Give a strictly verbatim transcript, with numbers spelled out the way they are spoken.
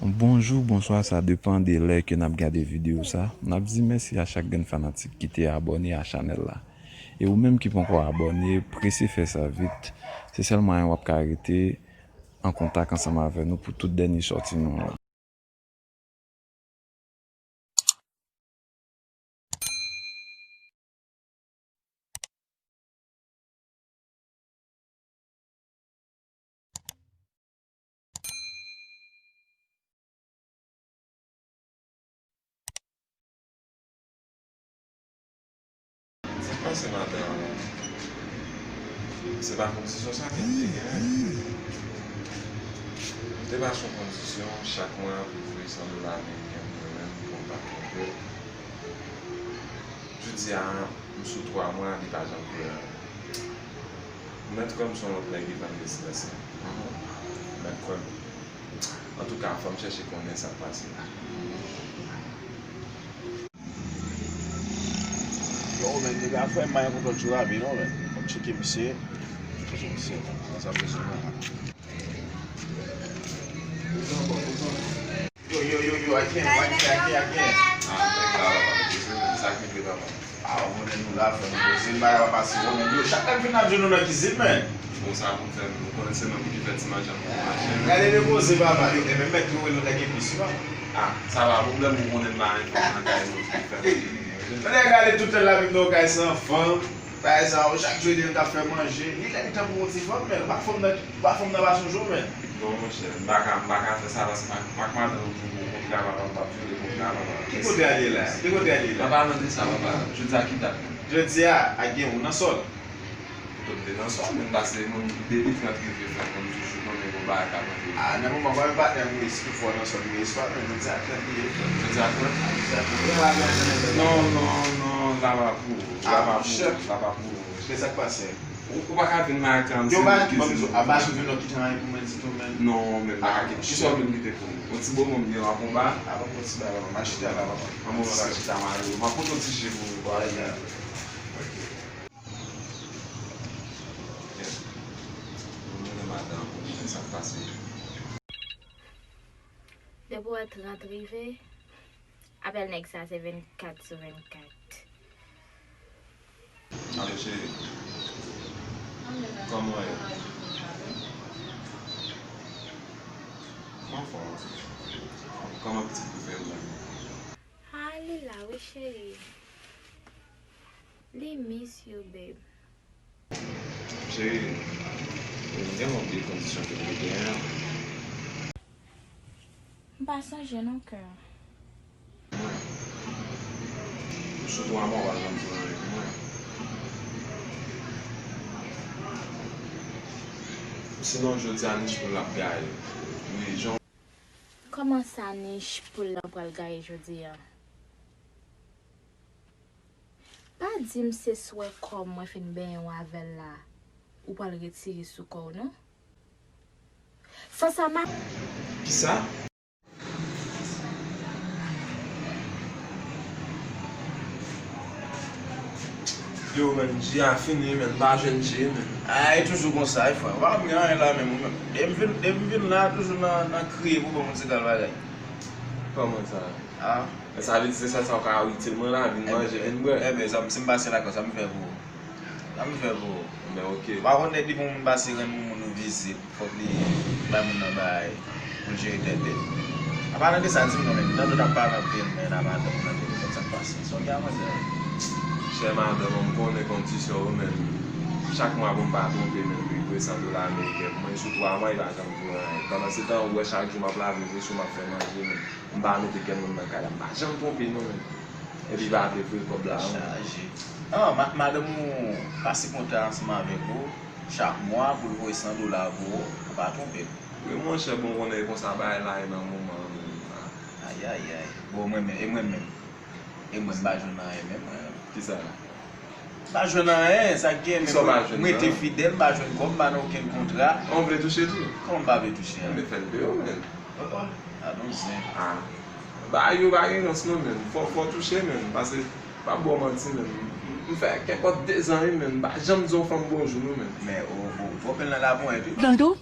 Bonjou, bonswa, sa depann de lè ke n ap gade videyo sa. N ap di mèsi a chak grenn fanatik ki te abòne a chanèl la. E ou menm ki poko abòne, prese fè sa vit. Se sèl mwayen w ap ka rete an kontak ansanm avè nou pou tout dènye sòti nou an. Sa k pase maten an? Se pa kondisyon sa ke m te genyen. M te mache yon kondisyon, chak mwa pou voye san dola ameriken pou mwen menm, pou m pa twonpe l. Jodi a, m sou twa mwa, li pa janm voye anyen. Ou mèt kwè m se yon lòt nèg ki vann rezidansyèl. Ou mèt kwè m. Antouka, fò m chèche konnen sa k pase la. Yo, men, nèg la fè may konprann sou lavi, non, men. Fò m tcheke misye. Tcheke misye, men. Sa bezwen, non. Yo, yo, yo, yo, I can't, I can't, I can't, I can't. Ah, nèg la, papa, m bezwen, men. Sa k rive, papa? Ah, ou konnen nou la, fò nou poze, bagay pa pase, ou konnen, yo, chak lè m vin ap jwenn nou nan kizin, men. Bon, sa pou m fè, ou konnen se mwen ki fè ti manje an pou mache. Gade de poze, papa, yo, e menm mèt yo, nou nèg epis, non. Ah, sa pa pwoblèm, ou konnen m pa renmen nan kay nou, ki fè. Mwen gade tout tan la, vin nan kay san fanm, bagay sa, yo, chak jou, yo t ap fè manje, li lè li tan pou yon ti fanm, men, ou pa fanm nan, ou pa fanm nan pa sonje w, men. Non, monchè, m pa ka, m pa ka fè sa, paske m ak, m ak madanm m gen yon kontra, papa, m p ap vyole kontra, papa. Ki kote a ye la? Ki kote a ye la? Pa pale de sa, papa. Jodi a ki dat, menm? Jodi a, a gen ou nan sòl. Tout de nan sòl, menm pase moun depi trant rive fè moun toujou konnen gon bagay k ap antre. Ah, nan moman, pa menm patnè m wi, si toutfwa w nan sòl wi, espa, men jodi a trant li ye. Jodi a trant? Ah, jodi a trant. Non, non, non, la pa pou ou, la pa pou ou, la pa pou ou. Men sa k pase? Ou, ou pa ka vin nan kay m. Yo, si pa, bon, a pa sou vin nan kite anyen pou mwen ditou, men. Non, men m pa ka kite. Kisa w vin kite pou mwen? Yon ti bonbon m gen w ap anba? A, bon, bon, ti bagay, m a chita la, papa. An bon, m a chita, m a, m a pote yon ti je pou ou. Wè, ya. Ok. Yes. Mwen renmen madanm, mwen renmen sa k pase. Depi w wè trant rive, apèl nèg sa se vennkat sou vennkat. Alo, cheri. Kòman w ye? Mwen anfòm. Kòman pitit ou fè ou la? Ah, li la wi, cheri. Li miss you, babe. Cheri, m genlè bliye kondisyon ke m te genyen an. M pa sonje non, kè. Mwen. Sou twa mwa, w pa janm di anyen pou mwen. Sinon, jodi a, nich pou l ap gaye. Wi, jan. Kòman sa, nich pou l la pral gaye jodi a? Pa di m se swè kò m mwen fin benyen w avè l la, ou pral retire sou kò w, non. San sa m ap. Kisa? Yo, menn, je a fini, menn, m pa jwenn je, menn. Ah, e toujou konsa, e frè. Ou pa konn gen anyen la menm, ou menm. Depi m vin, depi m vin la, toujou nan, nan kriye pou ban m yon ti kal bagay. Kòman sa? Ah. Men sa vle di se sèl sa w ka itil mwen la, vin manje, vin bwè. Enben, sa, si m pase lakay w, sa m fè pou ou? Sa m fè pou ou? Men ok. Ou pa konn depi pou moun pase rann moun, moun ou vizit, fòk li bay moun nan bagay pou l jere tèt li. Apa nan de sa, di m non, men nan tout ap pale anpil, men nan madanm nan telefòn, sa k pase? Sa w gen a manzè? Chè madanm, m konnen kondisyon ou, men chak mwa pou m pa twonpe, men pou voye san dola ameriken pou mwen, sou twa mwa, li pa janm voye anyen. Pandan se tan, ou wè chak jou m ap lave veso, m ap fè manje, men. M pa mete kè moun nan kay la, m pa janm twonpe non, menn. Epi pa vle voye kòb la, non. Chaje. Ah, ma-, madanm ou pase kontra ansanm avèk ou, chak mwa pou l voye san dola pou ou, ou pa twonpe l. Wi, monchè, bon, konnen e konsa bagay la ye nan moman an, menn. Ayayay. Bon, mwen menm, e mwen menm? E mwen, m pa jwenn anyen menm, mwen. Kisa? M pa jwenn anyen, sa k gen, men mwen rete fidèl, m pa jwenn kòb, m pa nan okenn kontra. An, w vle touche tou? Kòman m pa vle touche a? Men fè l peye w, menn. Oh, oh, a non zen. Ah. Bagay yo pa gen rans non, menn. Fò, fò touche, menn. Pase, m p ap ba w manti, menn. M, m fè kèk kòt dezan, wi, menn. M pa janm di yon fanm bonjou, non, menn. Men, ou, ou, ou twonpe l nan labou, epi. Nan tou?